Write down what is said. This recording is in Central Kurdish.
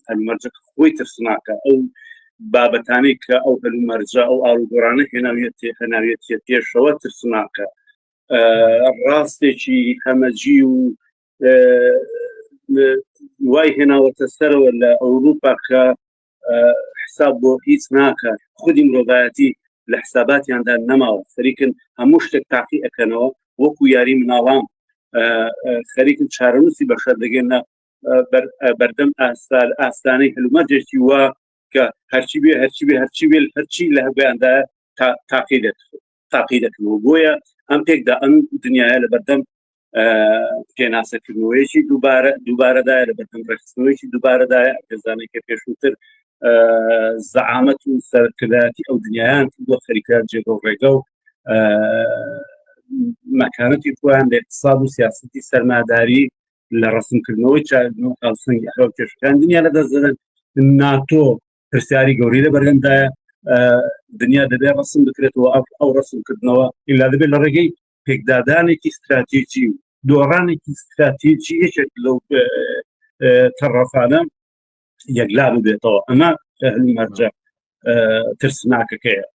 هەلومەرجەکە خۆی ترسناکە ئەو بابەتانەی کە ئەو هەلومەرجە ئەو ئاڵوگۆڕانە هێناویەتی هەناویەتیە پێشەوە ترسناکە ڕاستێکی هەمەجی و وای هێناوەتە سەرەوە لە ئەوروپا کە حساب بۆ هیچ ناکات خودی مرۆڤایەتی لە حساباتیاندا نەماوە خەریکن هەموو شتێک تاقی ئەکەنەوە وەکو یاری مناڵان خەریکن چارەنووسی بەشەر دەگەنە بەردەم ئاستانەی هەلومەرجێکی وا کە هەرچی بێ هەرچی بێ هەرچی بێ هەرچی لە هەبیاندا تاقی دەکرێت تاقی دەکەنەوە بۆیە ئەم پێکدا ئەم دنیاە لە بەردەم پێناسەکردنەوەیەکی دووبارە دووبارەدایە لە بەردەم ڕێکخستنەوەیەکی دووبارەدایە ئەگەزانێک کە پێشووتر زەعامەت و سەرکردایەتی ئەو دنیایان کردووە خەریکە جێگە و ڕێگە و مەکانەتی خۆیان لە اقتصاد و سیاستی سەرماداری لە ڕسمکردنەوەی چاردنەوە هاوسەنگی ئەو کێشەکان دنیا لە دەست دەدەن ناتۆ پرسیاری گەوری لە بەردەمدایە دنیا دەبێت ڕسم بکرێتەوە ئەو ڕسمکردنەوە ئیلا دەبێت لە ڕێگەی پێکدادانێکی ستراتیجی و دۆڕانێکی ستراتیجی یەکێک لەو تەڕەفانە یەکلا ببێتەوە ئەمە هەلومەرجە ترسناکەکەیە.